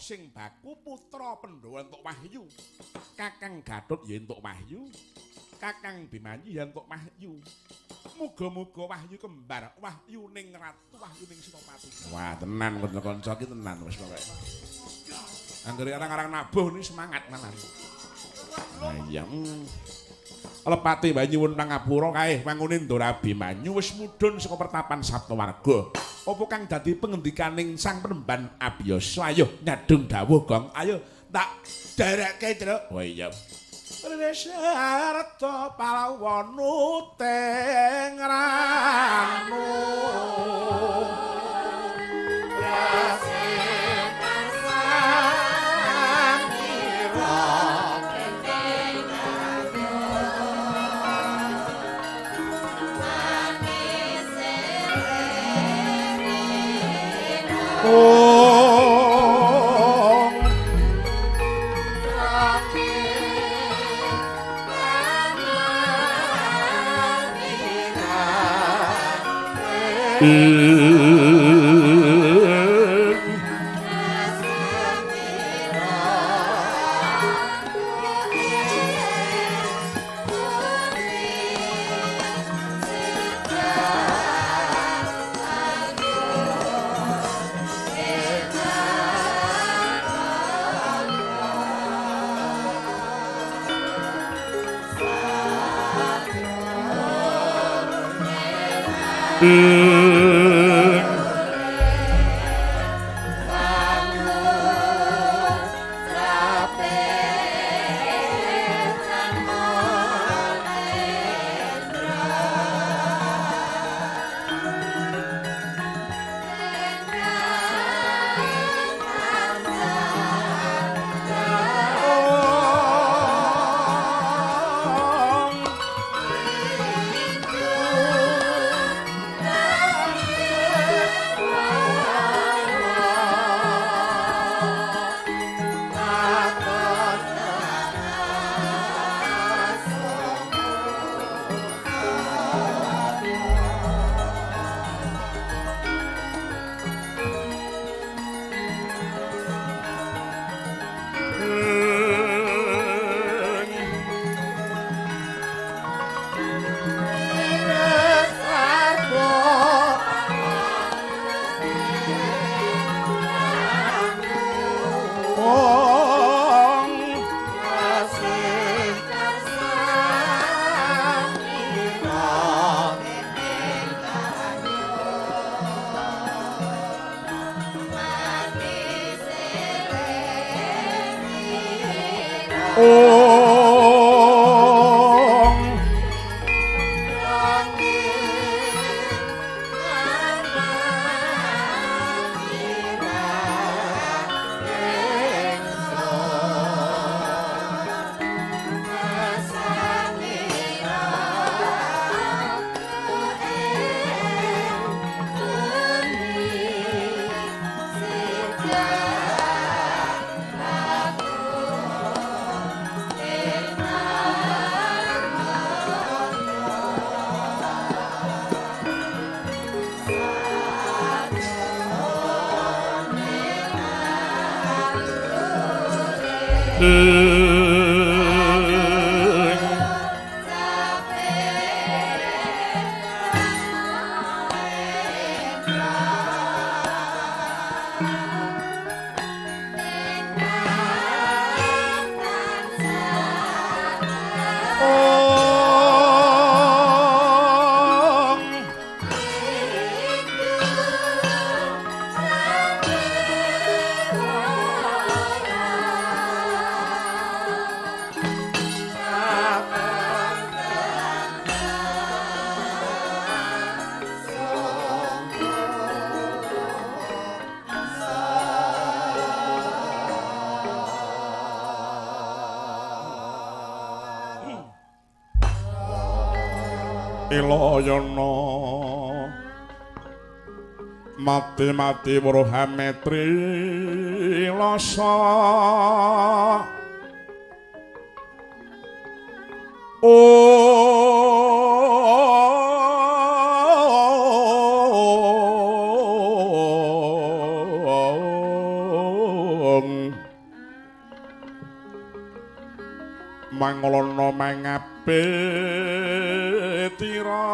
sing baku putra Pandhawa entuk wahyu. Kakang Gatot ya entuk wahyu. Kakang Bimanyu ya entuk wahyu. Muga-muga wahyu kembar, wahyu ning ratu, wahyu ning Sinopati. Wah, tenan kanca-kanca iki tenan wis pokoke. Anggere arang-arang nabuh ni semangat manan. Nah iya. Lepati wae nyuwun pangapura kae wangune Ndara Abimanyu wis mudhun saka pertapan Saptawarga. Apa kang dadi pengendikaning Sang Penemban Abiyasa? Ayo nyadhung dawuh, Gong. Ayo tak derekke, Truk. Oh iya. Risarta palawana teng ranu. Ilayana mati-mati weruh ametri lasa ong. Mangolana mangape tira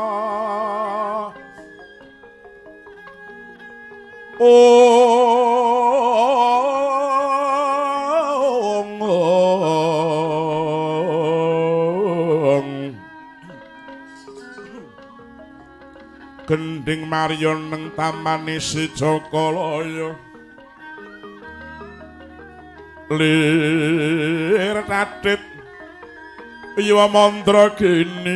ong ong gending Maryon nang tamane Sijakalaya lir tatit Iwa mantra kini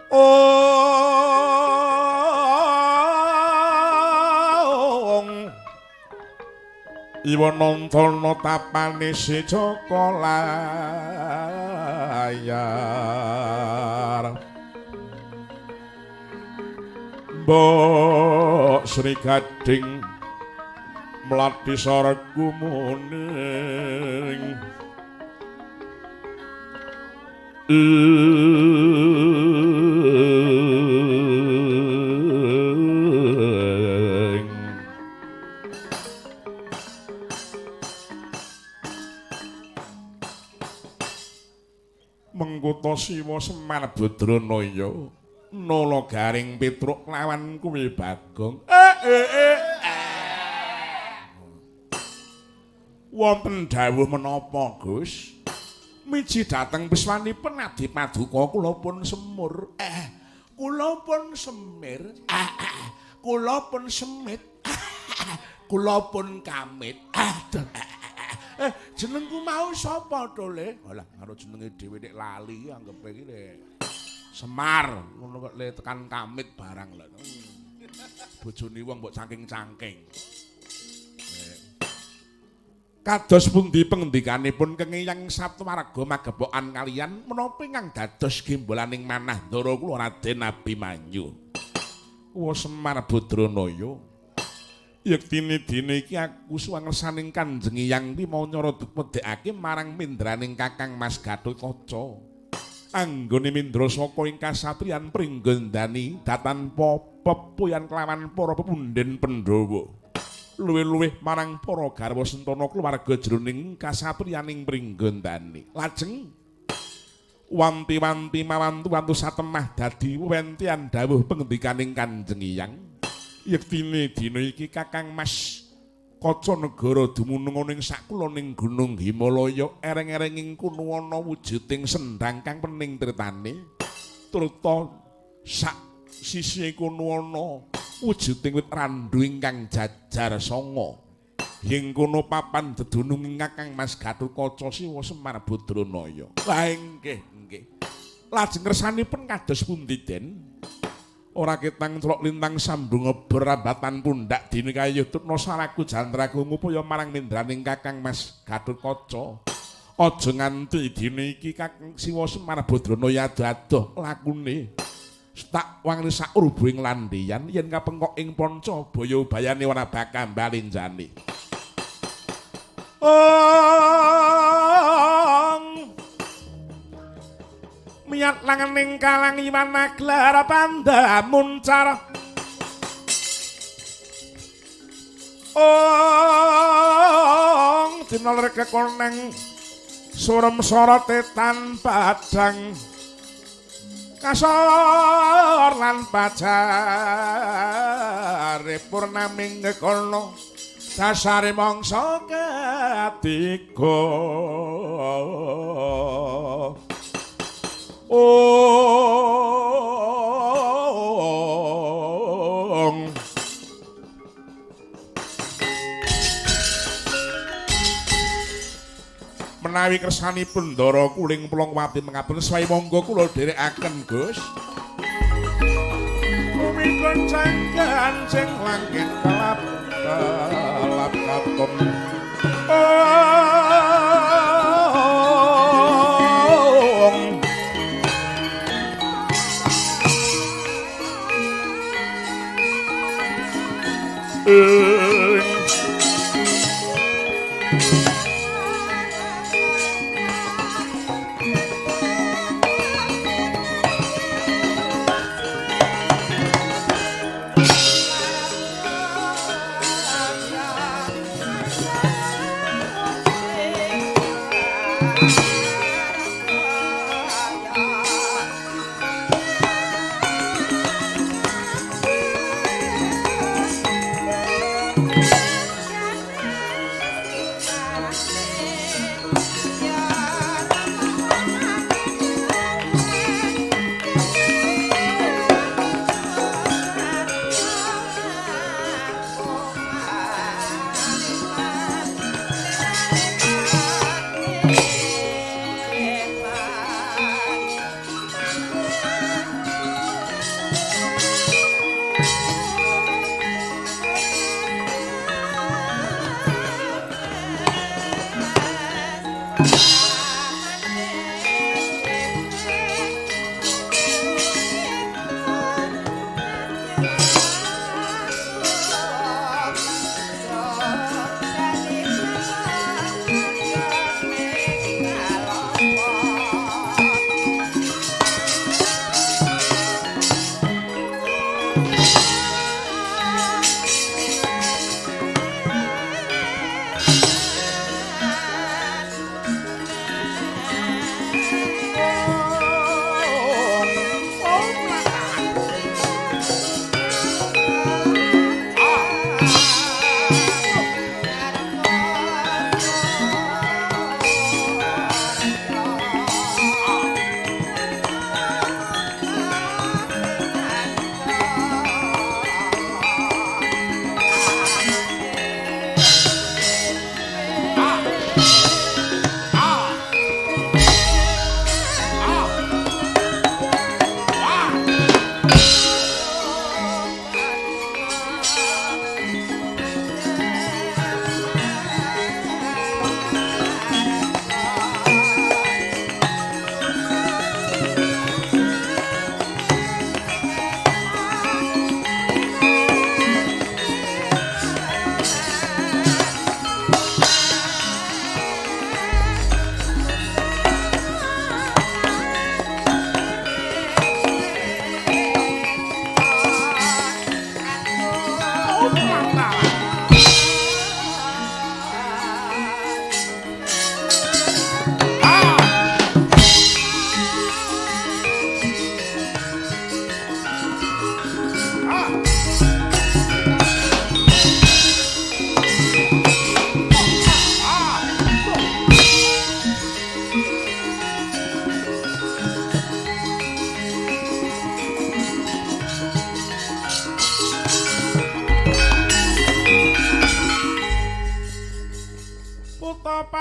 ong Iwa nantana tapane Sijaka layar Mbok Sri Gading mlati saraku muning ing Mengkuta Siwa Semar Badranaya nala garing Petruk lawan kuwi Bagong. Wonten dawuh menapa, Gus? Miji dhateng piswanipun Adi Paduka kula pun semur. Kula pun semir. Kula pun semit. Kula pun kamit. Jenengku mau sapa to, Le? Alah, karo jenenge dhewe nek lali anggepe iki le. Semar ngono kok le tekan kamit barang lho. Bojone wong mbok cangking-cangking. Kados pundi pengendikanipun Kengiyang Saptawarga magepokan kaliyan menapa ingkang dados gembolaning manah ndara kula Raden Abimanyu. Wa Semar Badranaya. Yektine dina iki aku suwangersaning Kanjeng Hyang Limanya rada medhekake marang mindraning Kakang Mas Gatotkaca. Anggone mindra saka ing kasatriyan Pringgondani datanpa pepuyan kelawan para pepundhen Pandhawa. Luwih-luwih marang para garwa sentana keluarga jroning kasatriyaning Pringgondani. Lajeng wanti-wanti mawantu-wantu satemah dadi wewentian dawuh pengendikaning Kanjeng Hyang. Yektine dina iki Kakang Mas Kaca negara dumunung ana ing sakuloning Gunung Himalaya, ereng-ereng ing kono ana wujuding sendhang kang pening tritane. Turta sak sisihe kono ana wujuding wit randu ingkang jajar sanga. Ing kono papan dedunung Kakang Mas Gatotkaca Siwa Semar Badranaya. Lah nggih, nggih. Lajeng kersanipun kados pundi, Den? Ora ketang celok lintang sambung berambatan pundak dene kayuh tutna saraku jantraku ngupaya marang mindraning Kakang Mas Gatotkaca. Aja nganti dene iki Kakang Siwa Semar Badranaya adoh-adoh lakune. Tak wangli sak rubuhing landian yen kapengkok ing panca baya ubayane ora bakal balinjane. Ong miyat langening kalang iwan aglar panda muncar. Ong dina kekoneng surem sorote tan padang kasor lan pajare purnaming kono dasare mangsa ketiga. Ong menawi kersanipun Ndara Kuling Plongwati mengatur swai monggo kula dherekaken, Gus. Bumi goncang gancing langit kelap kelap katon. Ong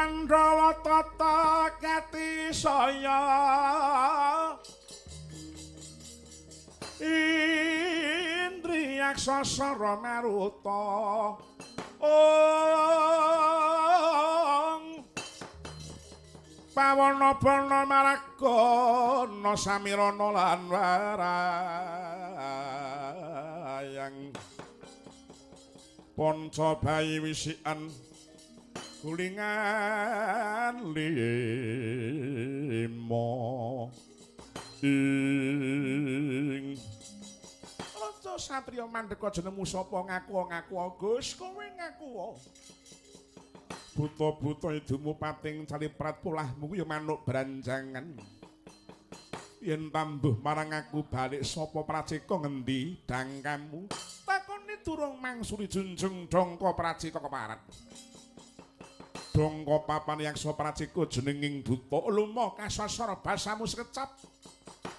Pandhawa tata gati saya Indriyaksa sara maruta ong pawana bana maragana samirana lan warayang panca bayi wisikan gulingan lima ing raja satriya mandeka jenengmu sapa ngaku Gus kowe ngaku buta-buta idumu pating caliprat polahmu ya manuk branjangan yen tambuh marang aku balik sapa praceka ngendi dangkamu takone durung mangsuli junjung dongko praceka keparat dongko papan yaksa praceka jenenging buta lumo kasasar basamu sekecap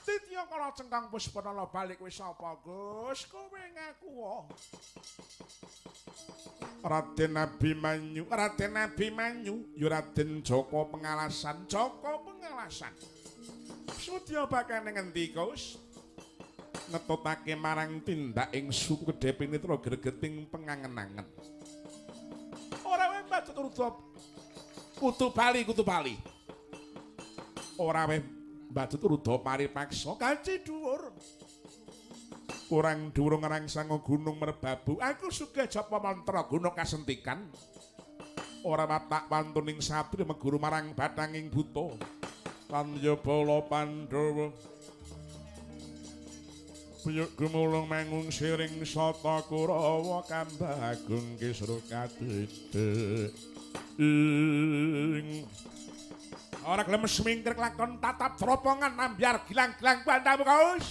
titya kala cengkang puspanala balik wis sapa Gus kowe ngaku Raden Abimanyu Raden Abimanyu ya Raden Jaka Pengalasan Jaka Pengalasan sudya bakane ngendi Gus ngetutake marang tindak ing suku Kedhe Pinitra gregeting pengangen-angen ora weh bacut urda kutu bali ora weh bacut urda paripaksa kaci dhuwur kurang dhuwur ngrangsang gunung merbabu aku sugih japa mantra guna kasentikan ora watak wantuning satri meguru marang bathanging buta lan ya bala Pandhawa piyuk gumulung mangung siring sata Kurawa kambagung kisru kadhidhik ing ora gelem semingkir lakon tatap tropongan ambyar gilang-gilang bantamu Gus.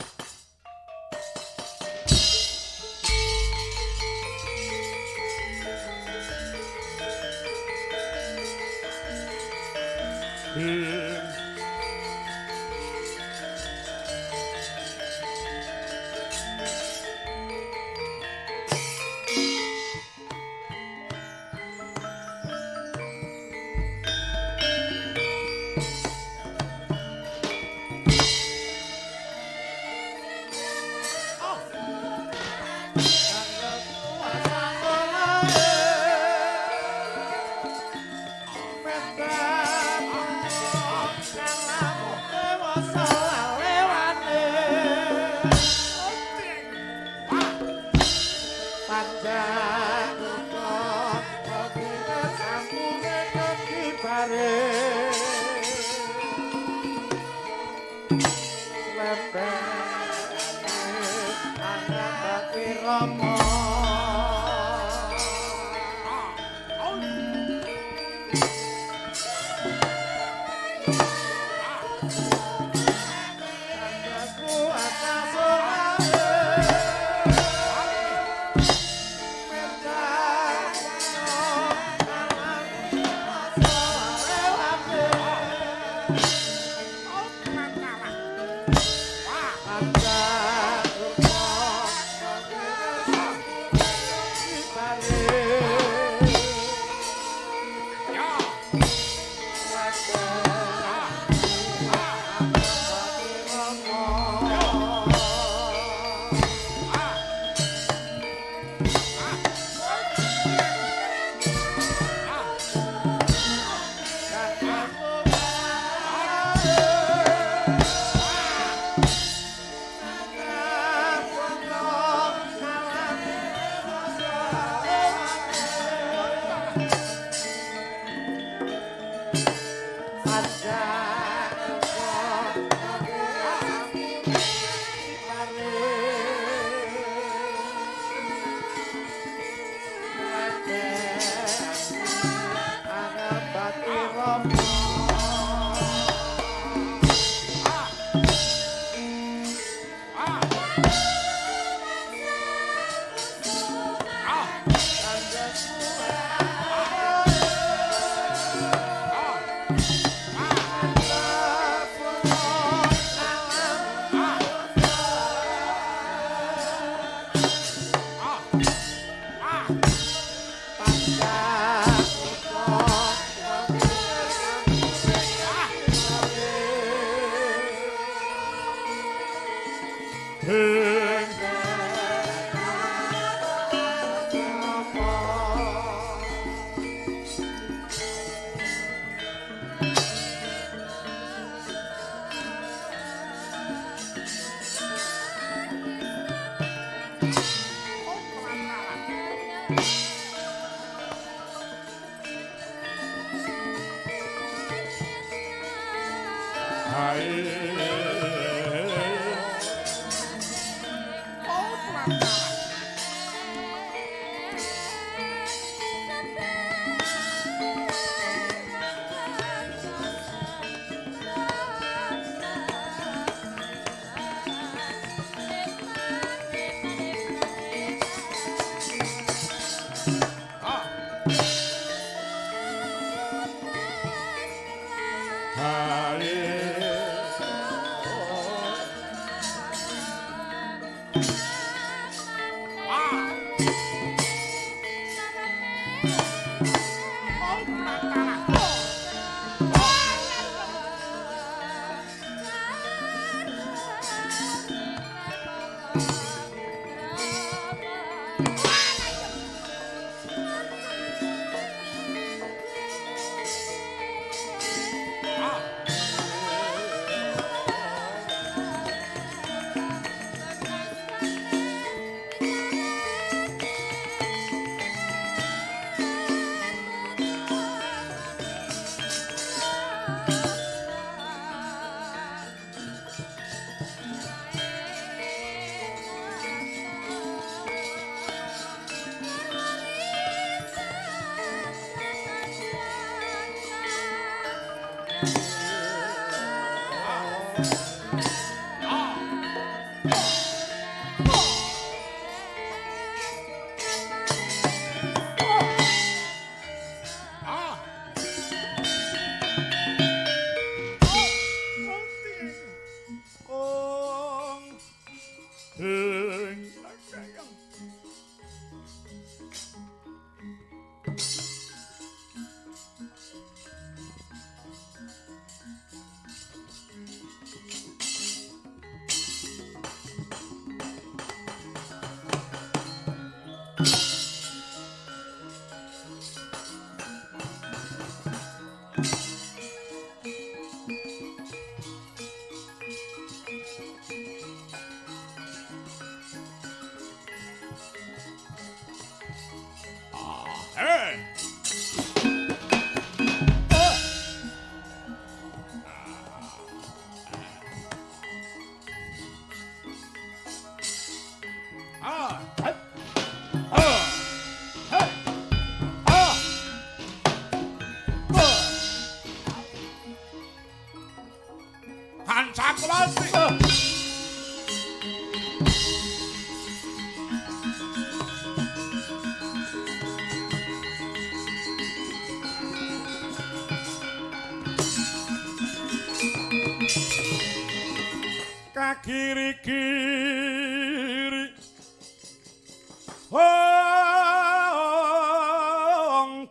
Kiri-kiri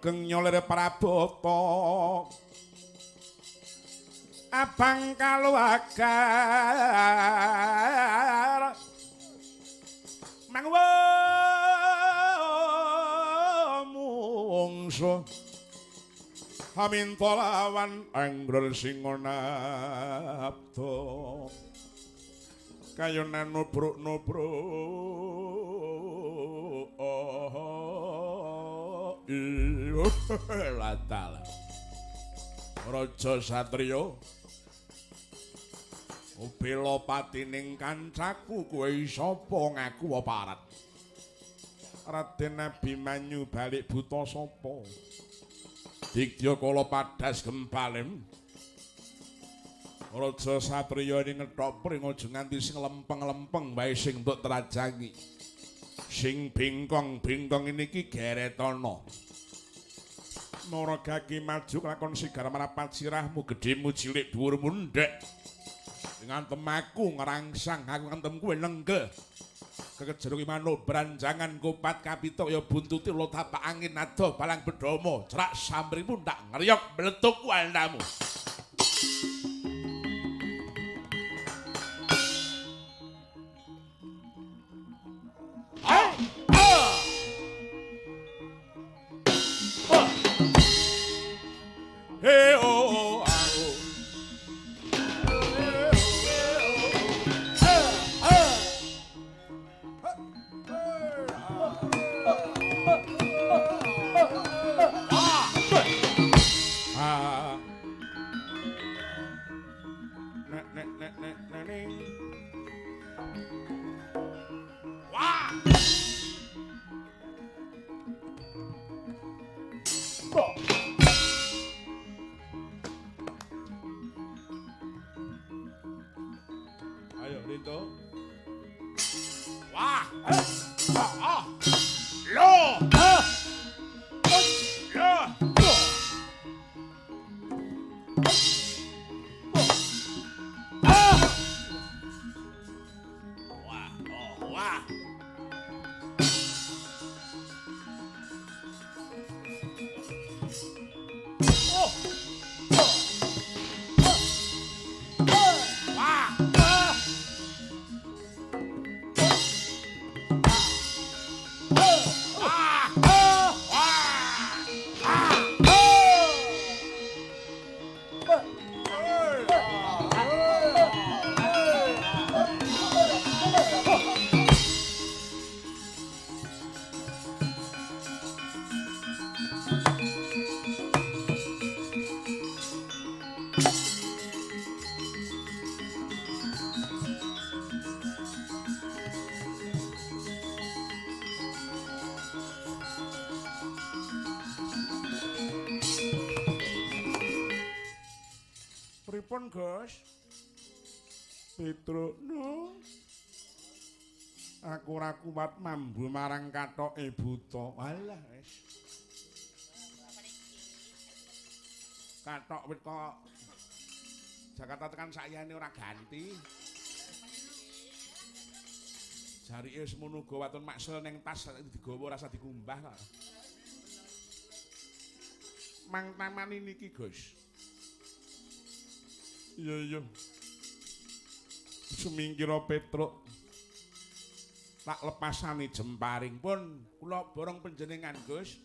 geng nyolir Prabata abang kaluagar mangwa mungso haminta lawan anggrul singonabda kayonan nubruk-nubruk latal Raja Satriya bela patining kancaku kowe sapa ngaku aparat Raden Abimanyu balik buta sapa Digdya kala padas gempalem Raja Satriya ini ngethok pring aja nganti sing lempeng-lempeng wae sing mbok trajangi. Sing bingkong-bingkong ini iki geretana. Nara gaki maju lakon sigar mrapat sirahmu gedhemu cilik dhuwurmu ndhek. Ngantem aku ngrangsang aku ngantem kowe lenggeh. Kekejer kuwi manuk branjangan kopat kapitok ya buntuti lo tapak angin ado balang bedama crak sambrimu ndak ngriok mletuk walnamu. Ayo Rinto. Wah. Ah. Lo. Lo. Wah, oh, wah. Oh. Wah. Pripun, Gus? Petrukno. Aku ora kuat mambu marang kathoke buta. Walah wis. Kathok wit kok Jakarta tekan sakyane ora ganti. Jarike semono uga waton maksel ning tas digawa rasa dikumbah kok. Mang tamani niki, Gus. Iya iya. Sumingkira Petruk. Tak lepasane jemparing pun kula borong panjenengan, Gus.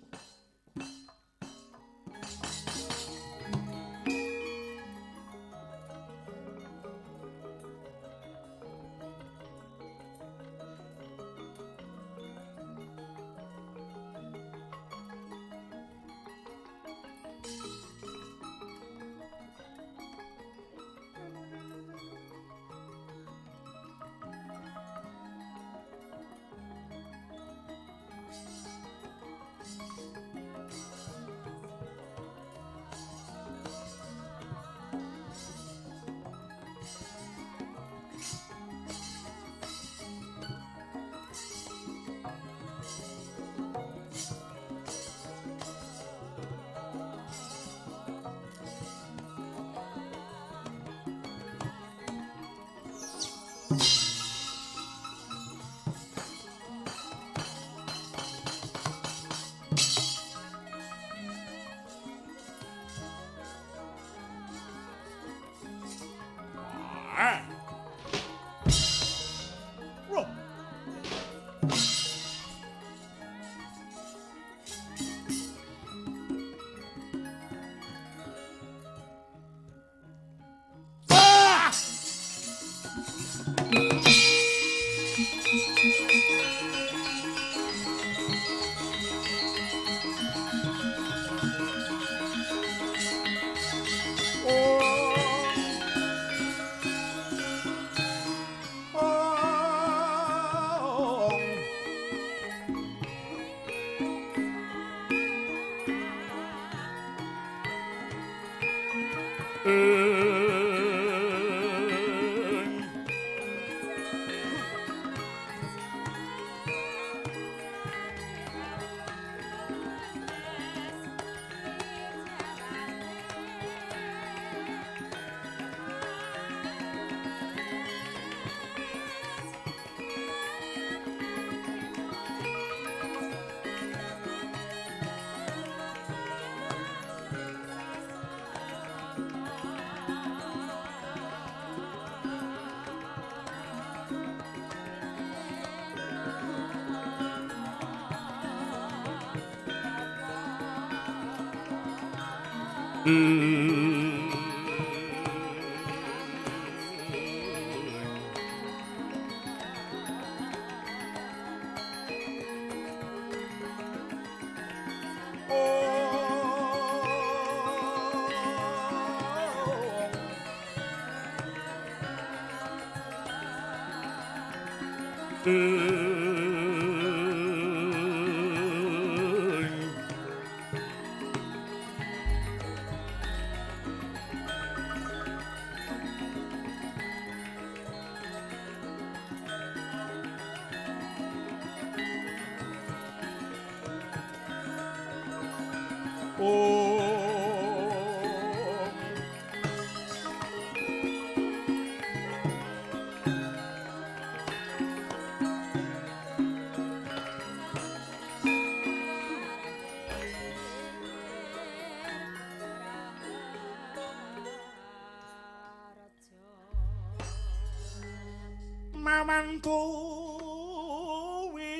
Maman tuwi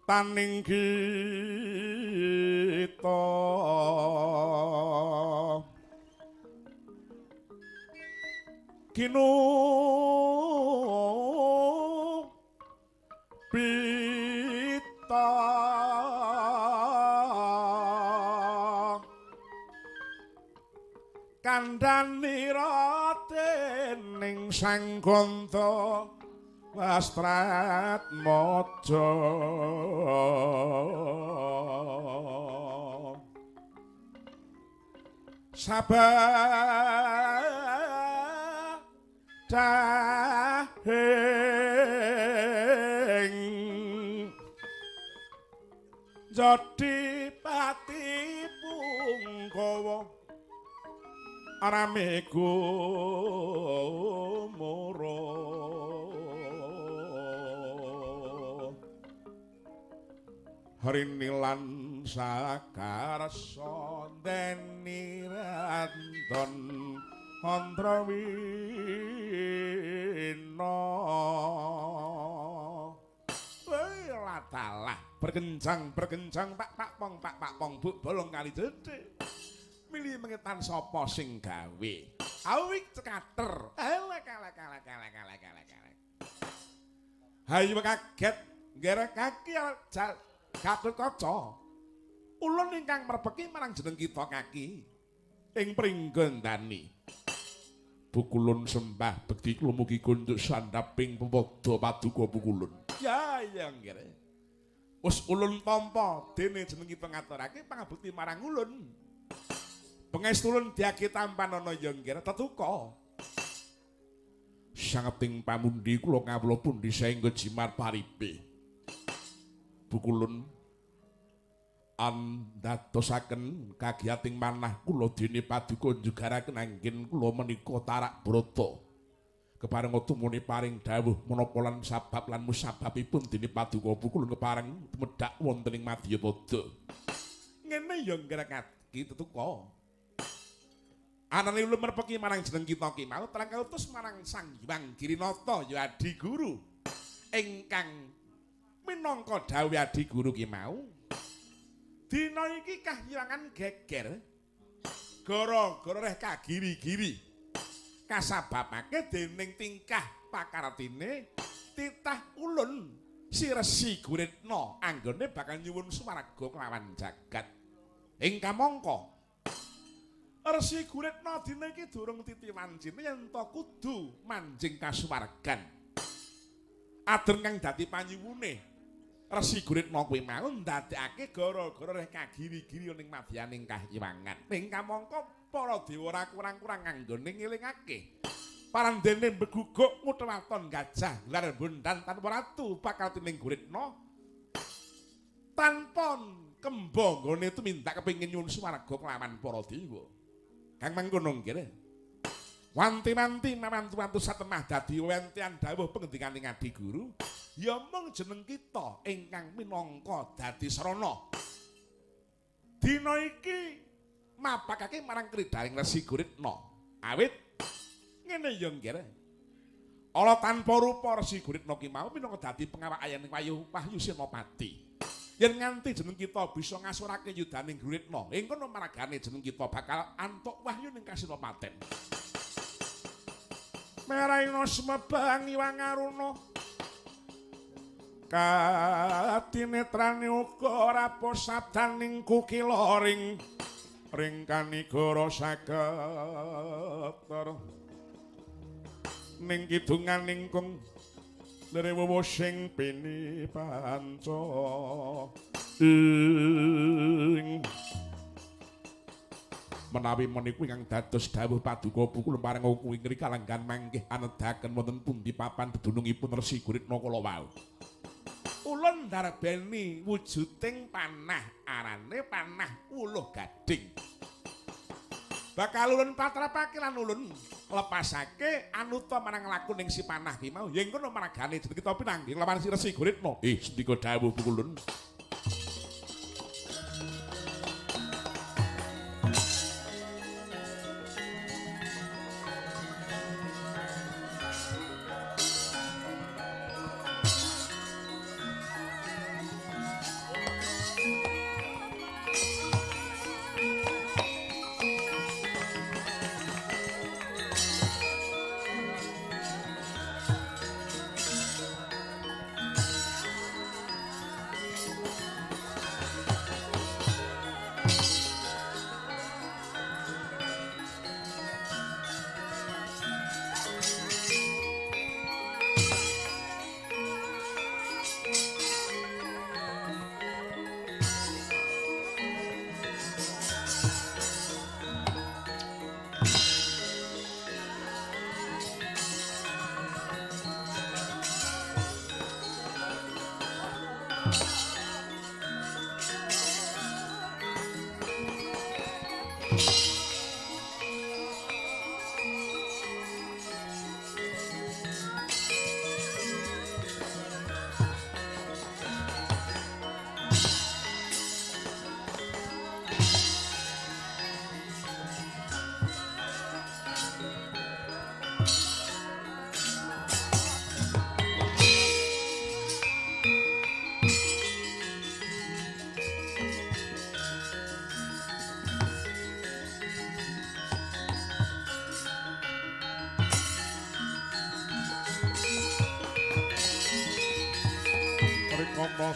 taning kita kinu pita kandhani raden ning Sang Ganta Wastratmaja sabadahing jadi pati punggawa rame gumuro Rinilan sakarsa deni ranton Andrawina. Latalah berkencang berkencang pak pak pong pak pak pong buk bolong kali jedhe. Milih mengetan sapa sing gawe. Awik cekater. Elek elek elek elek elek elek elek. Hayu kaget ngerek kaki Gatut Kaca. Ulun ingkang mrebeki marang jeneng kita kaki ing pringgondani. Bukulun sembah bekti kula mugi kunduk sandhaping pepadha paduka bukulun. Ya ya nggih. Wis ulun tampa dene jeneng kita ngaturake pangabekti marang ulun. Pangestu ulun diake tampanana ya nggih tetuka. Sangeting pamundi kula ngawula pundi saengga jimar paripe. Bukulun andadosaken kagiyating manah kula dene paduka njugaraken anggen kula menika tarak brata. Kepareng tumune paring dawuh menapa lan sabab lan musababipun dene paduka bukulun kepareng tumedhak wonten ing madyapada. Ngene ya ngrekaki tetuka. Anane ulun merpeki marang jeneng kita ki mau terang kautus marang Sang Hyang Girinata ya Adi Guru ingkang minangka dawuh Adi Guru ki mau. Dina iki kahyangan geger gara-gara reh kagiri-giri kasababake dening tingkah pakartine titah ulun si Resi Guritna anggone bakal nyuwun swarga kelawan jagat. Ing kamangka Resi Guritna dina iki durung titi wancine yen ta kudu manjing kasuwargan. Adeng kang dadi panyuwune Resi Guritna kuwi mau ndadekake gara-gara reh kagiri-giri ning madyaning kahyangan. Ing kamangka para dewa ora kurang-kurang anggone ngelingake. Parandene beguguk mutwaton gajah lar bondan tanpa ratu bakal tining Guritna. Tanpa kemba nggone tumindak kepengin nyuwun swarga kelawan para dewa. Kang mangkono nggih. Wanti-wanti mawantu-wantu satemah dadi wentian dawuh pengendikaning Adi Guru. Ya mung jeneng kita ingkang minangka dadi srana. Dina iki mapakake marang kridaning Resi Guritna. Awit ngene ya nggih. Ala tanpa rupa Resi Guritna ki mau minangka dadi pengawak ayaning Wahyu Senopati. Yen nganti jeneng kita bisa ngasurake yudaning Guritna, ing kono maragane jeneng kita bakal antuk wahyu ning Kasinopaten. Meraina semebang Iwang Aruna katinetrane uga ora sabdaning kukila ring ring kanigara saketer ning kidunganing kung lrewowo sing pini panca ing menawi meniku ingkang dados dawuh paduka buku pareng kuwi ngri kalenggan mangkih anedaken wonten pundi papan dedunungipun Resi Guritna kala wau. Ulun ndarbeni wujuding panah arane panah wuluh gading. Bakal ulun patrapake lan ulun lepasake anuta marang lakuning si panah ki mau. Yen kono maragane jeneng kita pinanggih lawan si Resi Guritna. Sendika dawuh ulun.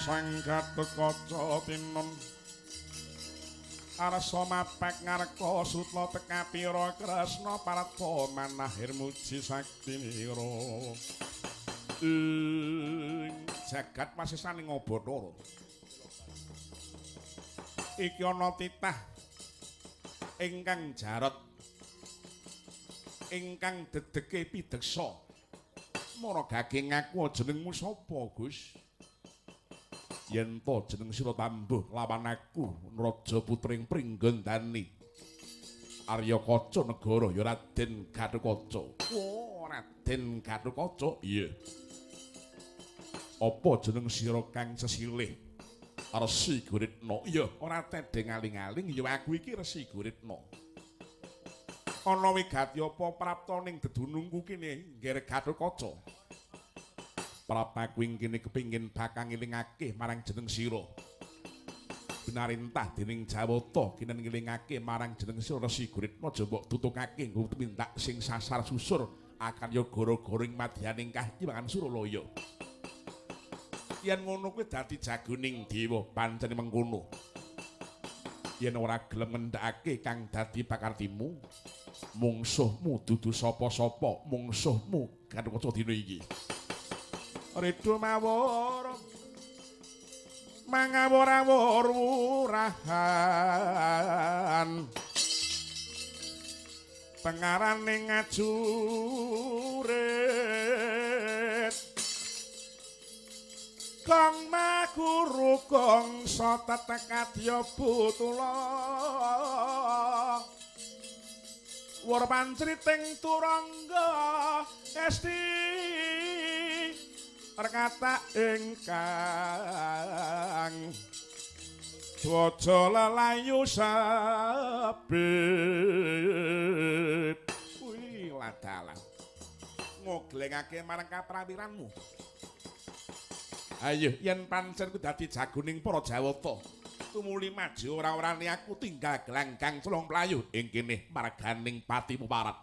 Sang Gatotkaca tinon arsa mapek ngarka sutla tekapira Kresna parta manahir muji saktinira ing jagat wasisaning Bathara. Iki ana titah ingkang jarot ingkang dedeke pideksa. Mara gage ngaku jenengmu sapa, Gus? Yen to jeneng sira tambuh lawan aku Raja Putring Pringgondani Arya Kaca negara ya Raden Gatotkaca. Oh, Raden Gatotkaca. Iya. Apa jeneng sira kang sesilih? Resi Guritna. Iya, ora tedheng aling-aling ya aku iki Resi Guritna. Ana wigati apa prapta ning dedunungku kene, Ngger Gatotkaca? Prapta kuwi kene kepingin bakal ngelingake marang jeneng sira. Binarintah dening Jawata kene ngelingake marang jeneng sira Resi Guritna aja mbok tutukake nggo tumindak sing sasar susur akan ya gara-gara ing madyaning kahyangan Suralaya. Yen ngono kuwi dadi jagoning dewa pancen mengkono. Yen ora gelem ngendhakake kang dadi pakartimu, mungsuhmu dudu sapa-sapa, mungsuhmu Gatotkaca dina iki. Ridho mawur mangawur-awur wurahan pengarane ngajurit kang maguru kangsa tetekadya butula wur pancriting turangga esti perkata ingkang dwaja lelayu sabit. Kuwi ladalah ngoglengake marang kaprawiranmu. Ayo yen pancen ku dadi jagoning para Jawata tumuli maju ora-orane aku tinggal gelanggang celong mlayu ing kene marganing patimu parat.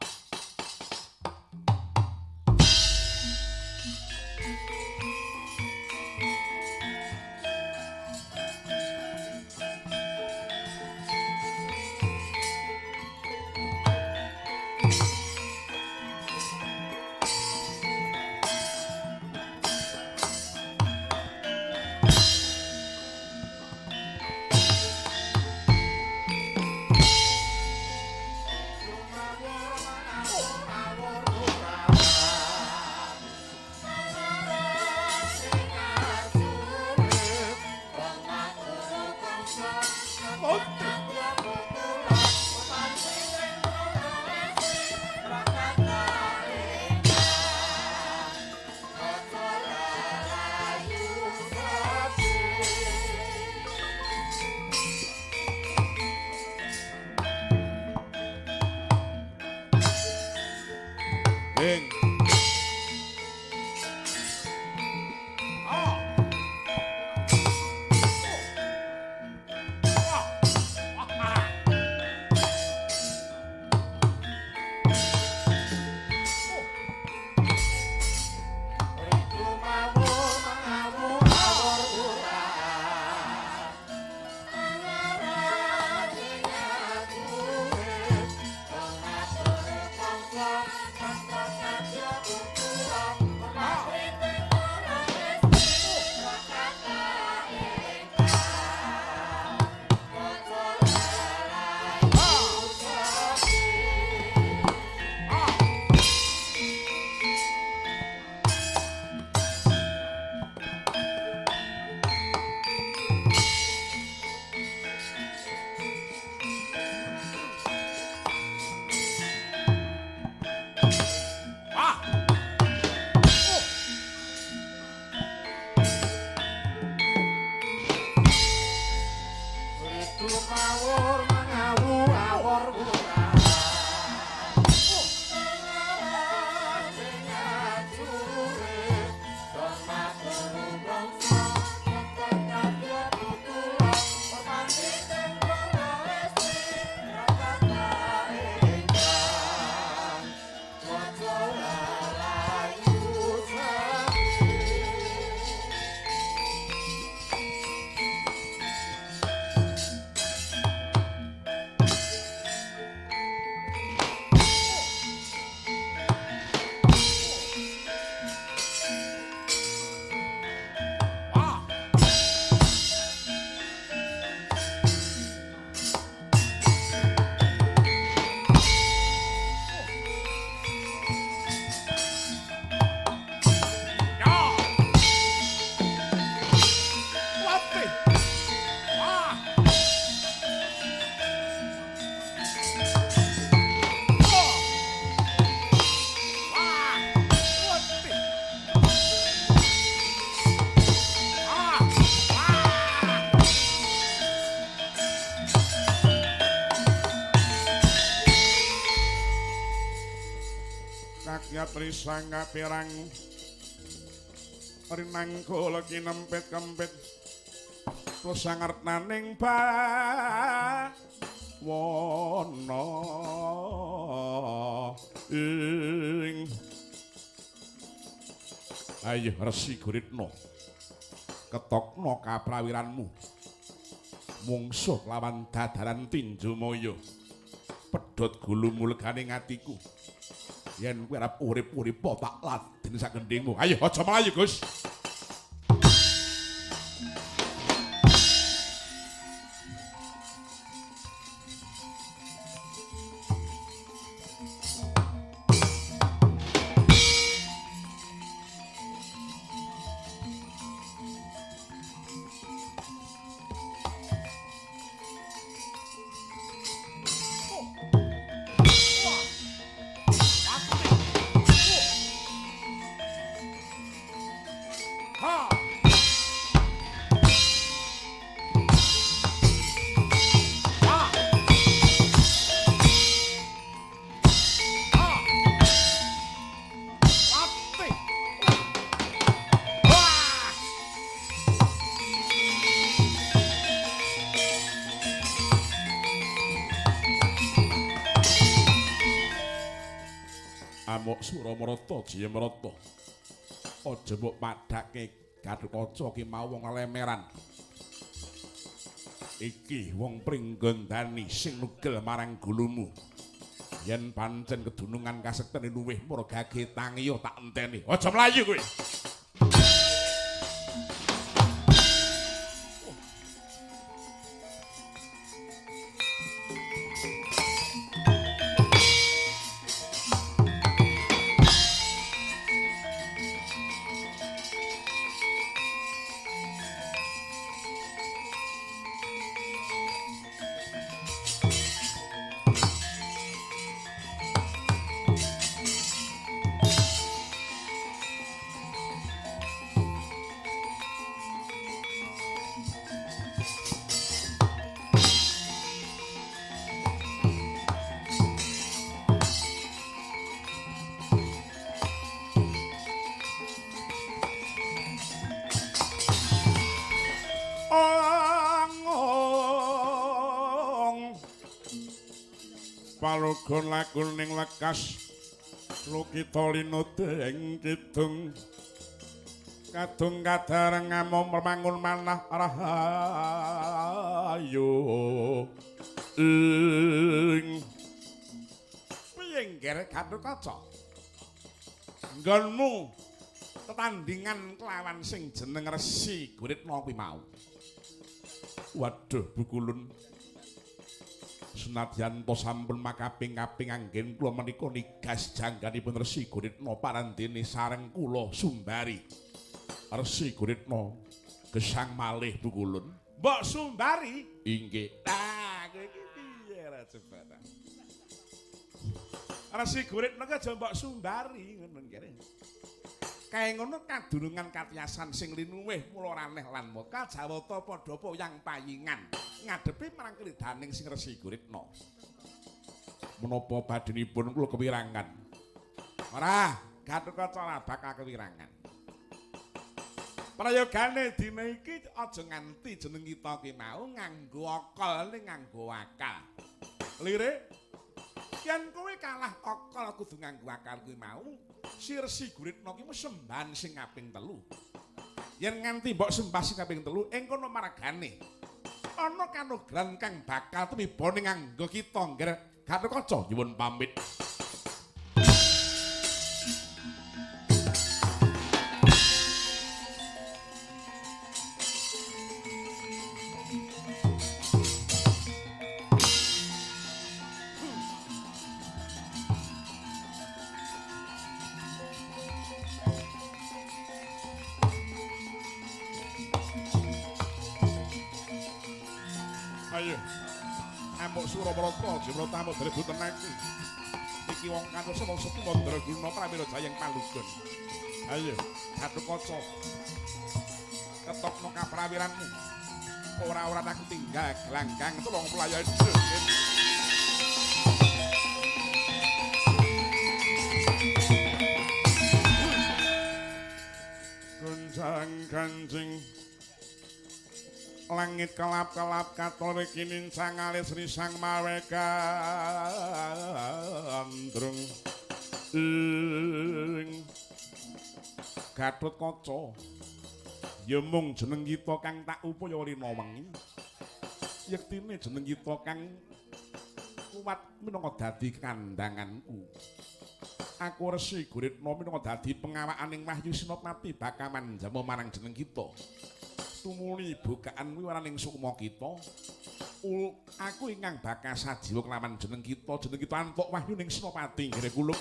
Risang kapirang rinangkul kinempit-kempit sangartnaning bawana ing. Ayo Resi Guritno, ketokno kaprawiranmu mungsuh lawan dadaran tinju maya, pedhot gulumu legane atiku. Yen kowe arep urip-urip tak laden sak gendhingmu. Ayo aja mlayu, Gus. Amok Suramarata Jayamrata, aja mbok padhake Gatotkaca ki mau wong lemeran. Iki wong Pringgondani sing nugel marang gulumu. Yen pancen kedunungan kasektene luwih murgage tangiya tak enteni. Aja mlayu kowe. Palugon lakun ning lekas lukita linudeng kidung kadung kadareng amom mangun manah rahayu ing. Piye ngger Gatotkaca, nggonmu tetandingan kelawan sing jeneng Resi Guritno kuwi mau? Waduh Bukulun, senadyan to sampun makaping-kaping anggen kula menika nigas jangganipun Resi Guritno parandene sareng kula Sumbari. Resi Guritno gesang malih Bukulun. Mbok Sumbari? Inggih. Ah, kowe iki piye ra jebatan. Resi Guritno ki aja mbok Sumbari ngono kene. Kae ngono kadurungan katiasan sing linuwih mula raneh lan moka jawata padha poyang payingan ngadepi marang klidaning sing Resi Guritno. Menapa badhenipun kula kewirangan? Ora, Gatotkaca ora bakal kewirangan. Prayogane dina iki aja nganti jeneng kita ki mau nganggo akal ning nganggo akal. Lire, yen kowe kalah akal kudu nganggo akal kuwi mau. Si Resi Guritno ki sembahan sing kaping 3. Yen nganti mbok sembah sing kaping 3, ing kono margane ana kanugran kang bakal tumiba ning nganggo kita ngger. Gatotkaca nyuwun pamit. Ayo. Amuk Suramarata Jemrata amuk drebutan aku. Iki wong kantosa wong setu Mandraguna Prawira Jayeng Palugon. Ayo, Gatotkaca. Ketokno kaprawiranmu. Ora-ora aku tinggal gelanggang tulung pelayan. Udan ganjing langit kelap-kelap katon kinincang alis risang mawe gandrung ing Gatot Kaca ya mung jeneng kita kang tak upaya rina wengi yektine jeneng kita kang kuat minangka dadi kandanganku. Aku Resi Guritna minangka dadi pengawakaning Wahyu Sinopati bakal manjama marang jeneng kita. Tumuli bukaan wiwaraning sukma kita. Aku ingkang bakal sajiwa kelawan jeneng kita antuk wahyu ning Sinopati nggih kula.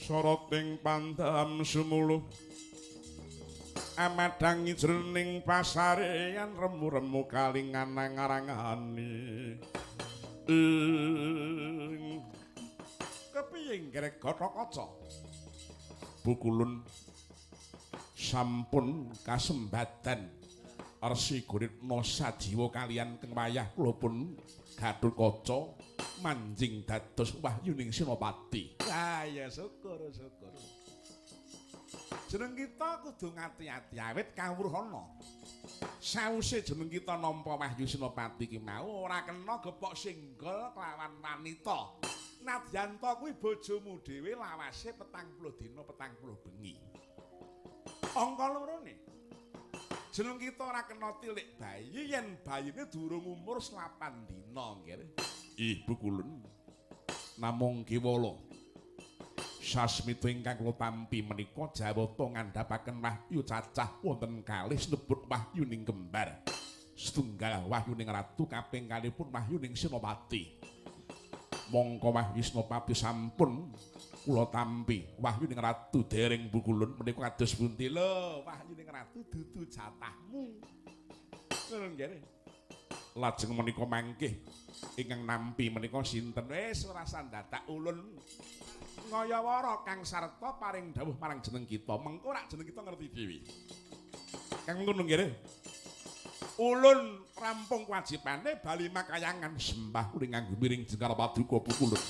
Soroting pandam sumuluh amadangi jroning pasareyan remu-remu kalingan ngarangani ing kepiye ngrek Gatot Kaca Bukulun sampun kasembadan Resi Guritna sajiwa kaliyan keng wayah kula pun Gatot Kaca manjing dados wahyuning Sinopati. Ah ya syukur syukur. Jeneng kita kudu ngati-ati awit kawruhana. Sawise jeneng kita nampa wahyu Sinopati ki mau ora kena gepok singgol kelawan wanita. Nadyan ta kuwi bojomu dhewe lawase 40 dina 40 bengi. Angka lorone. Jeneng kita ora kena tilik bayi yen bayine durung umur 8 dina nggih. Ih Bukulun namung kewala sasmita ingkang kula tampi menika jawata ngandhapaken wahyu cacah wonten kalih sinebut wahyuning kembar setunggal wahyuning ratu kaping kalihipun wahyuning Sinopati. Mongko wahyu Sinopati sampun kula tampi wahyuning ratu dereng Bukulun menika kados pundi lho wahyuning ratu dudu jatahmu ngono nggih. Lajeng menika mangkih ingkang nampi menika sinten wis ora sandadak ulun ngayawara kang sarta paring dawuh marang jeneng kita mengko rak jeneng kita ngerti dhewe kang ngono nggih. Ulun rampung kewajibane bali makayangan sembah kuring nganggo miring jengkar paduka Bukulun.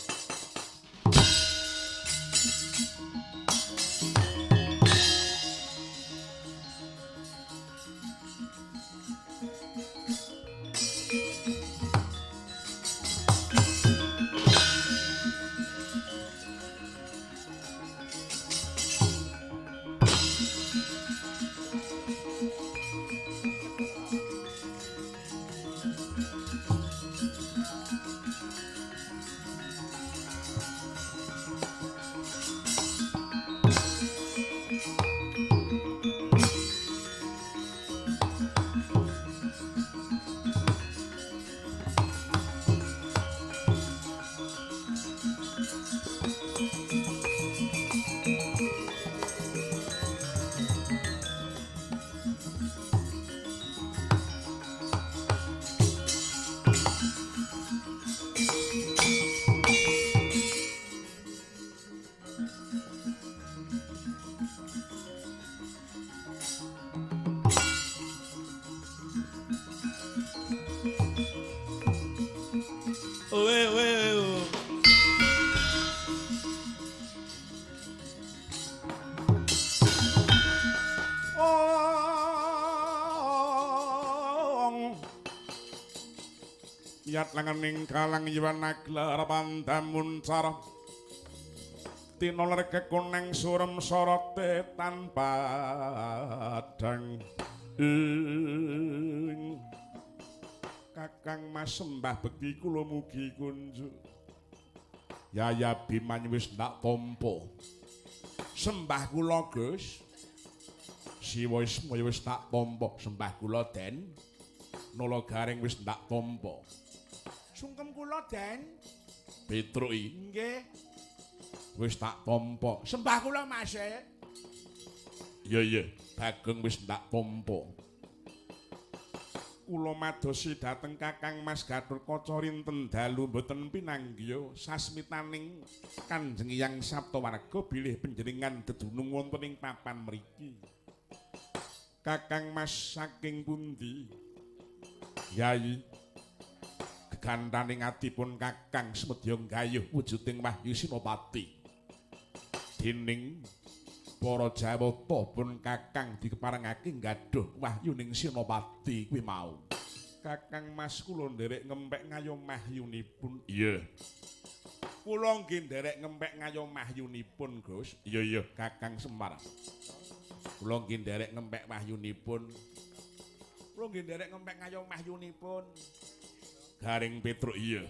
Yat langening kalang yuwana glar pandamuncar tinoler kekuneng surem sorote tanpa padang ing Kakang Mas sembah bekti kula mugi kunjuk Yaya Bimanyu wis ndak tampa sembah kula Gus Siwa Ismaya wis tak tampa sembah kula Den Nala Gareng wis ndak tampa Sungkem kula, Den. Petruk iki. Nggih. Wis tak tampa. Sembah kula, Mas. Iya, iya. Bagong wis tak tampa. Kula madosi dhateng Kakang Mas Gathotkaca rinten dalu mboten pinanggiya sasmitaning Kanjeng Hyang Saptawarga bilih panjenengan dedunung wonten ing papan mriki. Kakang Mas saking pundi? Yai, gegantaning atipun Kakang semedya nggayuh wujuding wahyu Sinopati. Dening para Jawata pun Kakang dikeparengake nggadhuh wahyuning Sinopati kuwi mau. Kakang Mas kula nderek ngempek ngayom mahyunipun. Iya. Kula nggih nderek ngempek ngayom mahyunipun, Gus. Iya iya, Kakang Semar. Kula nggih nderek ngempek wahyunipun. Kula nggih nderek ngempek ngayom mahyunipun. Garing Petruk iya.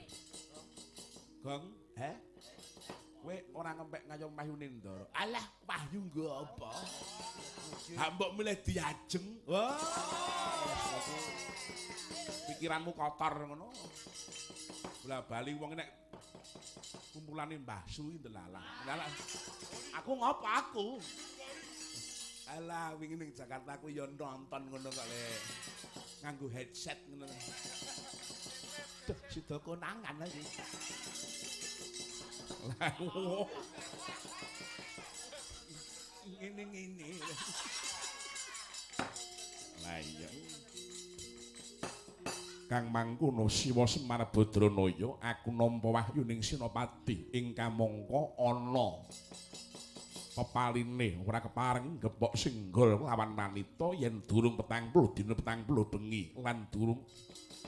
Gong, he? Kowe ora ngempek ngayom wahyune Ndara. Alah, wahyu nggo apa? Ha mbok milih diajeng. Wah. Pikiranmu kotor ngono. Bola bali wong nek kumpulane Mbah Su iki ndelalah. Ndelalah. Aku ngopo aku? Alah, wingi ning Jakarta aku ya nonton ngono kok le. Nganggo headset ngono. Duh, sida konangan iki. Lah ngene-ngene. Lah iya. Kang mangkono Siwa Semar Badranaya aku nampa wahyuning Sinopati ing kamangka ana pepaline ora kepareng gepok singgol lawan wanita yen durung 40 dina 40 bengi lan durung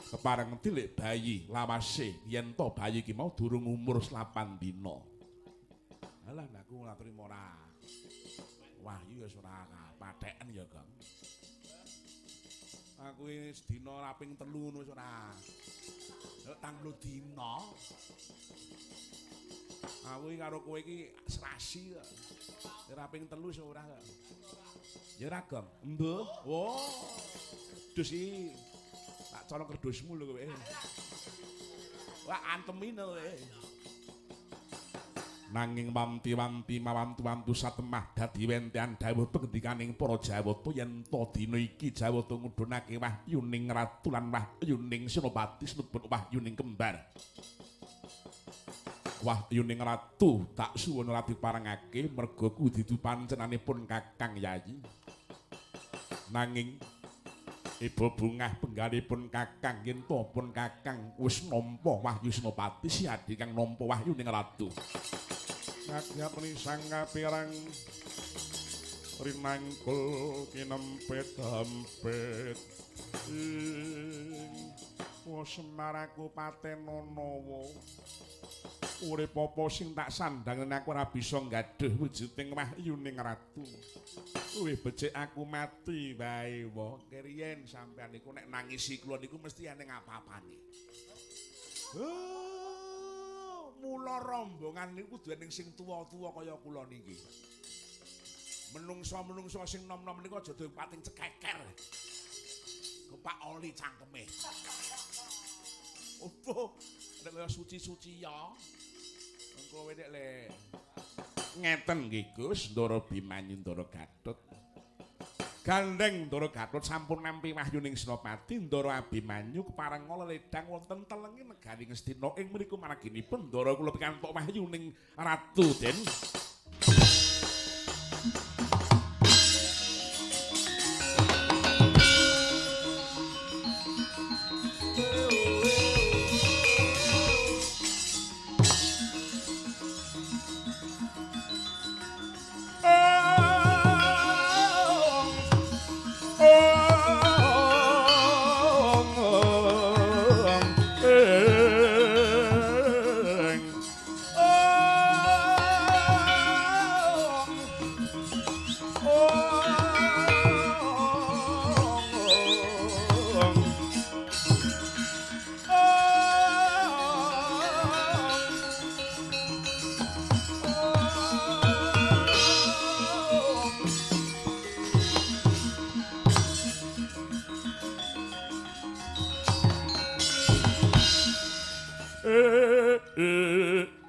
kepareng tilik bayi lawase yen to bayi iki mau durung umur 8 dina. Alah aku ora trimo ora. Wahyu ya ora patheken ya, Gong. Aku wis dina ora ping 3 ngono wis ora. 40 dina. Aku iki karo kowe iki serasi kok. Ora ping 3 wis ora kok. Ya ora, Gong. Embuh. Oh. Dus iki tak colong kerdusmu lho kowe. Wah, antemin kowe. Nanging wanti-wanti mawantu-wantu satemah dadi wentean dawuh pengendikaning para Jawata yen ta dina iki Jawata ngudhunake wahyuning ratu lan wahyuning Senopati sinebut wahyuning kembar. Wahyuning ratu tak suwun ora diparengake merga kudu pancenanipun Kakang Yayi. Nanging ibu bungah penggalipun Kakang yen ta pun Kakang wis nampa wahyu Senopati siadi kang nampa wahyuning ratu. Kagyapni sang kapirang rinangkul kinempet-empet ing Semar aku patenono urip apa sing tak sandang aku ora bisa nggadhuh wujuding wahyuning ratu. Luwih becik aku mati wae wa. Keriyen sampean niku nek nangisi kula niku mesti eneng apa-apane. Mula rombongan niku kudu eneng sing tuwa-tuwa kaya kula niki. Menungso-menungso sing nom-nom niku aja pating cekeker. Kepak oli cangkeme. Opo nek kaya suci-suci ya. Engko kowe nek le ngeten nggih Gus, Ndara Bimanyu Ndara Gatot. Gandeng Ndara Gatot sampun nampi wahyuning Senopati, Ndara Abimanyu kepareng ledang wonten telenge negari Ngastina ing mriku maraginipun Ndara kula pikantuk wahyuning ratu Den.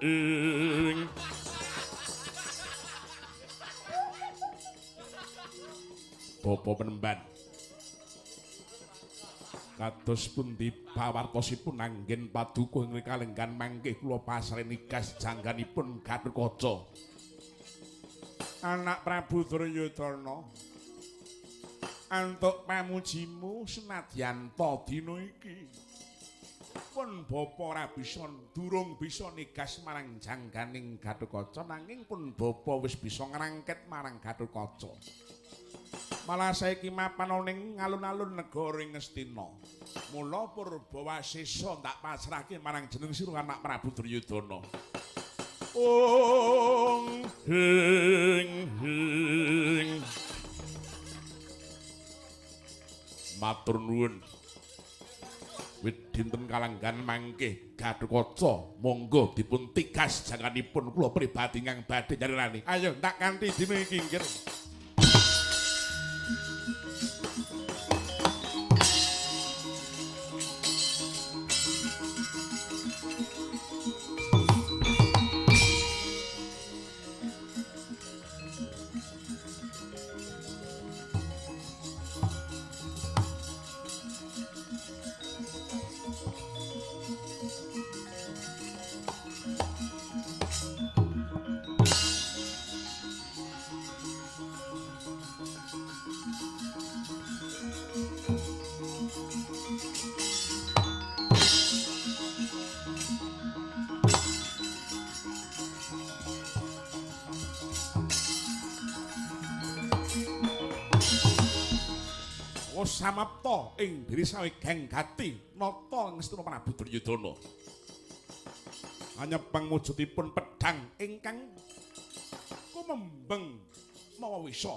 Ing. Bapa penemban. Kados pundi pawartosipun anggen paduka ing kalenggan mangke kula pasreni gas jangganipun Gatotkaca. Anak Prabu Duryudana, antuk pamujimu senadyan ta dina iki pun bapa ora bisa durung bisa nigas marang jangganing Gatotkaca, nanging pun bapa wis bisa ngrangket marang Gatotkaca. Malah saiki mapan ning alun-alun negara ing Ngastina. Mula Purbawasesa tak pasrahke marang jeneng sira anak Prabu Duryudana. Ong hing hing. Matur nuwun. Wit dinten kalanggan mangke Gatotkaca monggo dipun tigas janganipun kula pribadi ingkang badhe nyarirani. Ayo tak kanthi dina iki nggih. Samapta ing diri sawegeng gati nata ngestina Prabu Duryudana. Anyepeng wujudipun pedhang ingkang kumembeng mawa wisa.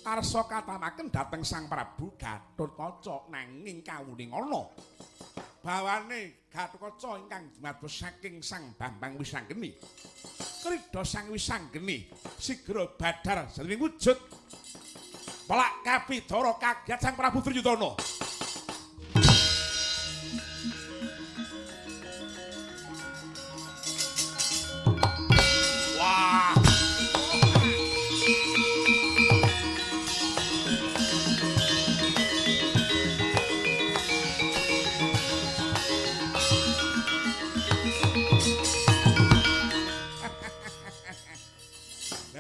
Arsa katamaken dhateng Sang Prabu Gatotkaca nanging kawuning ana bawane Gatotkaca ingkang dumados saking Sang Bambang Wisanggeni. Krida Sang Wisanggeni sigra badhar jroning wujud pelak kapidara kaget Sang Prabu Duryudana. Wah.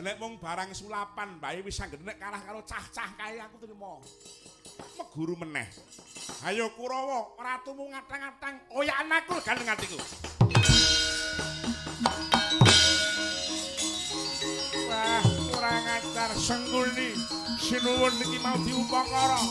Nek mung barang sulapan bae wis anggene nek kalah karo cah-cah kae aku trimo. Meguru meneh. Ayo Kurawa, ratumu ngatang-atang oyakan aku gandeng atiku. Wah, kurang ajar Sengkuni. Sinuwun iki mau diupakara.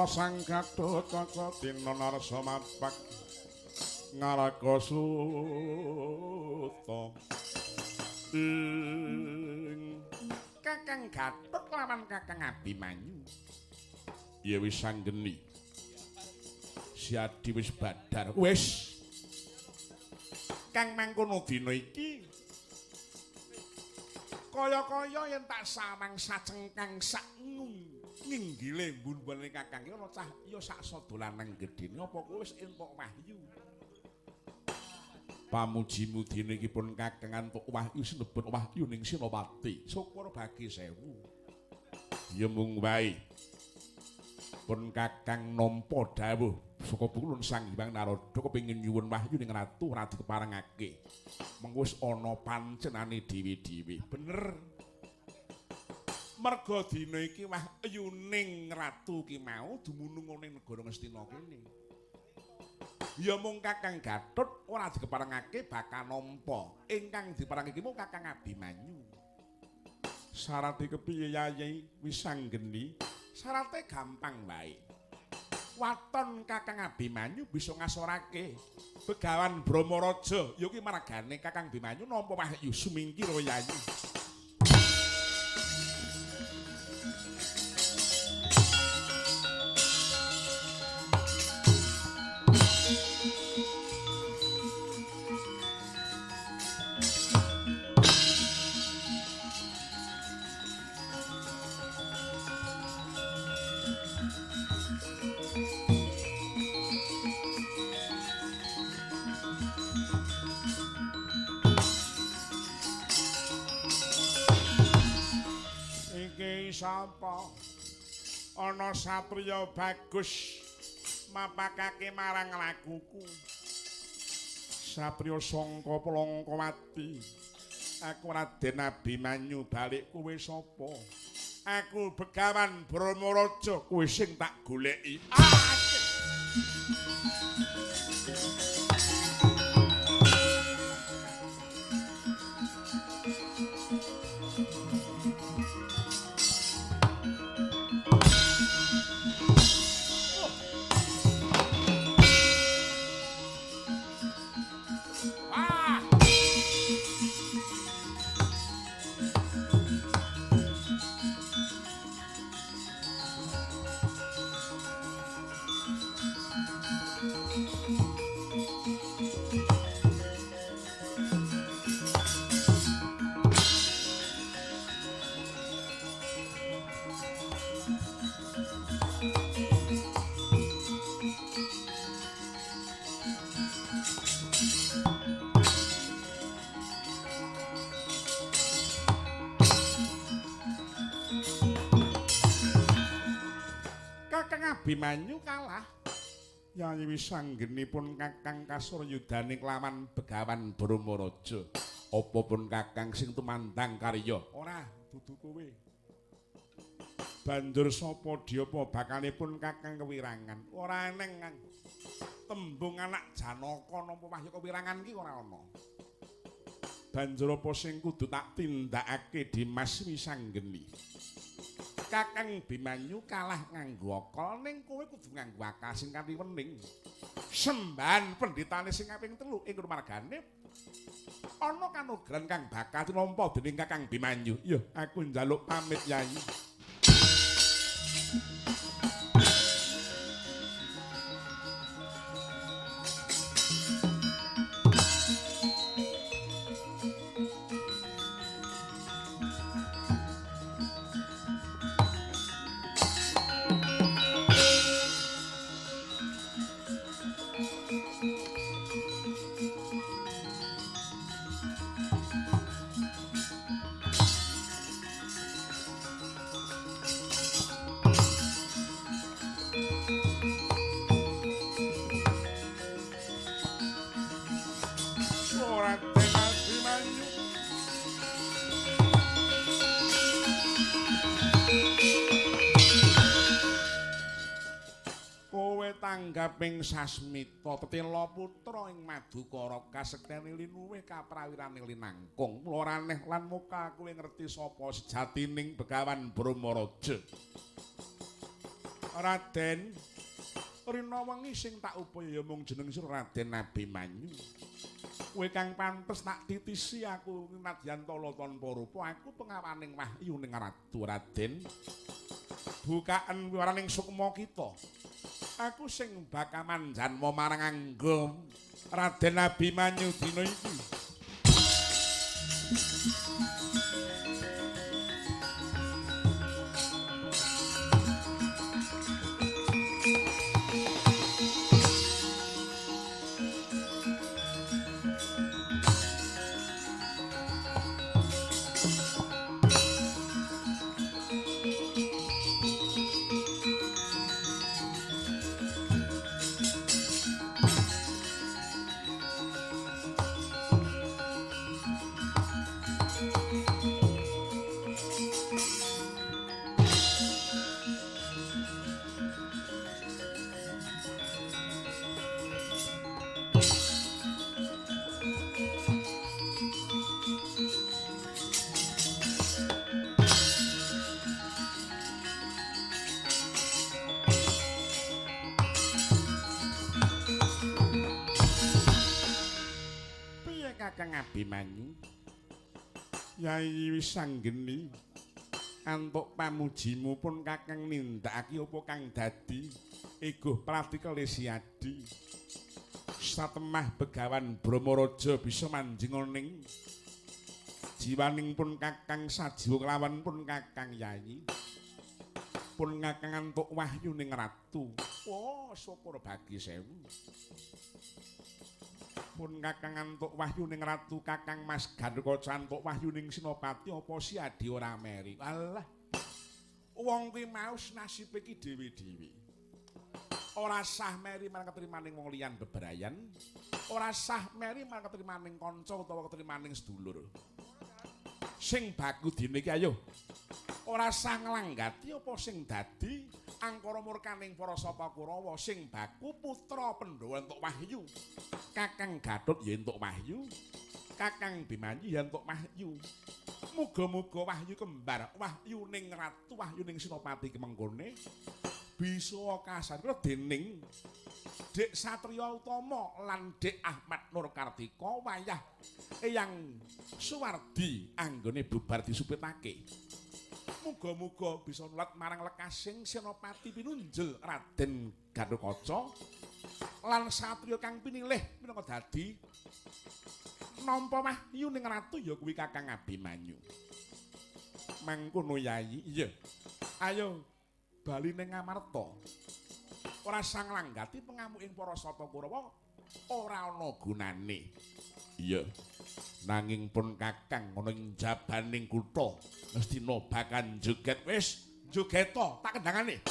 Sang Gatotkaca dina narsa mapak ngaraka suta ing Kakang Gatot lawan Kakang Abimanyu ya wis anggeni Siadi wis badar wis kang mangkono dina iki kaya-kaya yen tak sawang sacengkang sak nginggile mbun-mbune Kakang iki ana cah ya sak sada lanang gedene apa kowe wis entuk wahyu. Pamuji-mudine iki pun Kakang antuk wahyu sinebut wahyu ning Sinopati. Syukur bagi sewu. Ya mung wae. Pun Kakang nampa dawuh saka Pukulun Sang Hyang Narada kepengin nyuwun wahyu ning ratu ora dikeparengake. Mengko wis ana pancenane dhewe-dhewe. Bener. Merga dina iki wahyu ning ratu ki mau dumunung ning negara Ngastina kene. Ya mung Kakang Gatot ora dikeparengake bakal nampa. Ingkang diparengake mung Kakang Abimanyu. Syarate kepiye Yayi Wisanggeni? Syarate gampang wae. Waton Kakang Abimanyu bisa ngasorake Begawan Brahmaraja. Ya kuwi margane Kakang Abimanyu nampa wahyu sumingkir Yayi. Sapa ana satriya bagus mapakake marang lakuku. Satriya sangka Plangkawati. Aku Raden Abimanyu balik kowe sapa? Aku Begawan Brahmaraja kowe sing tak goleki. Abimanyu kalah. Yayi Wisanggenipun Kakang kasuryudane kelawan Begawan Brahmaraja. Apa pun Kakang sing tumandang karya? Ora, dudu kowe. Banjur sapa dyapa bakalipun Kakang kewirangan? Ora eneng, Kang. Tembung anak Janaka nampa wahyu kewirangan ki ora ana. Banjur apa sing kudu tak tindakake Dimas Wisanggeni? Kakang Abimanyu kalah nganggo akal ning kowe kudu nganggo akal sing kanthi wening. Sembahan pendhitane sing kaping 3 ing margane ana kanugran kang bakal tinampa dening Kakang Abimanyu. Ya, aku njaluk pamit Yayi. Tanggaping sasmita tetela putra ing Madukara kasektene linuwih kaprawirane linangkung. Mula aneh lan muka kowe ngerti sapa sejatining Begawan Brahmaraja. Raden rina wengi sing tak upaya ya mung jeneng sira Raden Abimanyu. Kowe kang pantes tak titisi aku nadyan tala tanpa rupa, aku pengawaning wahyu ning Ratu Raden. Bukaen wiwaraning sukma kita. Aku sing bakal manjanma marang angga Raden Abimanyu dina iki. Abimanyu. Yai Wisanggeni antuk pamujimu pun Kakang nindakake apa kang dadi iguh pratika Lesiadi. Satemah Begawan Brahmaraja bisa manjing ning jiwaning pun Kakang sajiwa kelawan pun Kakang Yayi. Pun Kakang antuk wahyu ning ratu. Oh, syukur bagi sewu. Pun Kakang antuk wahyu ning ratu, Kakang Mas Gatotkaca antuk wahyu ning Senopati apa Siadi ora meri. Alah. Wong kuwi mau nasibe iki dhewe-dhewe. Ora sah meri marang ketrimaning wong liyan bebrayan, ora sah meri marang ketrimaning kanca utawa ketrimaning sedulur. Sing baku dene iki ayo. Ora sah nglanggati apa sing dadi angkara murkaning para sapa Kurawa, sing baku putra Pandhawa entuk wahyu. Kakang Gatot ya entuk wahyu, Kakang Bimanyu ya entuk wahyu. Muga-muga wahyu kembar, wahyu ning ratu, wahyu ning Senopati kemengkone bisa kasarya dening Dik Satria Utama lan Dik Ahmad Nur Kartika wayah Eyang Suwardi anggone bubar disupitake. Muga-muga bisa nulat marang lekasing Senopati pinunjul Raden Gatotkaca lan satriya kang pinilih minangka dadi nampa wahyu ning ratu ya kuwi Kakang Abimanyu. Mangkono Yayi, iya. Ayo bali ning Ngamarta. Ora sang langgati pengamuking para sata Kurawa ora ana gunane. Iya. Nanging pun Kakang ana ing jabaning kutha Ngastina bakal joget wis jogeta tak kendangane.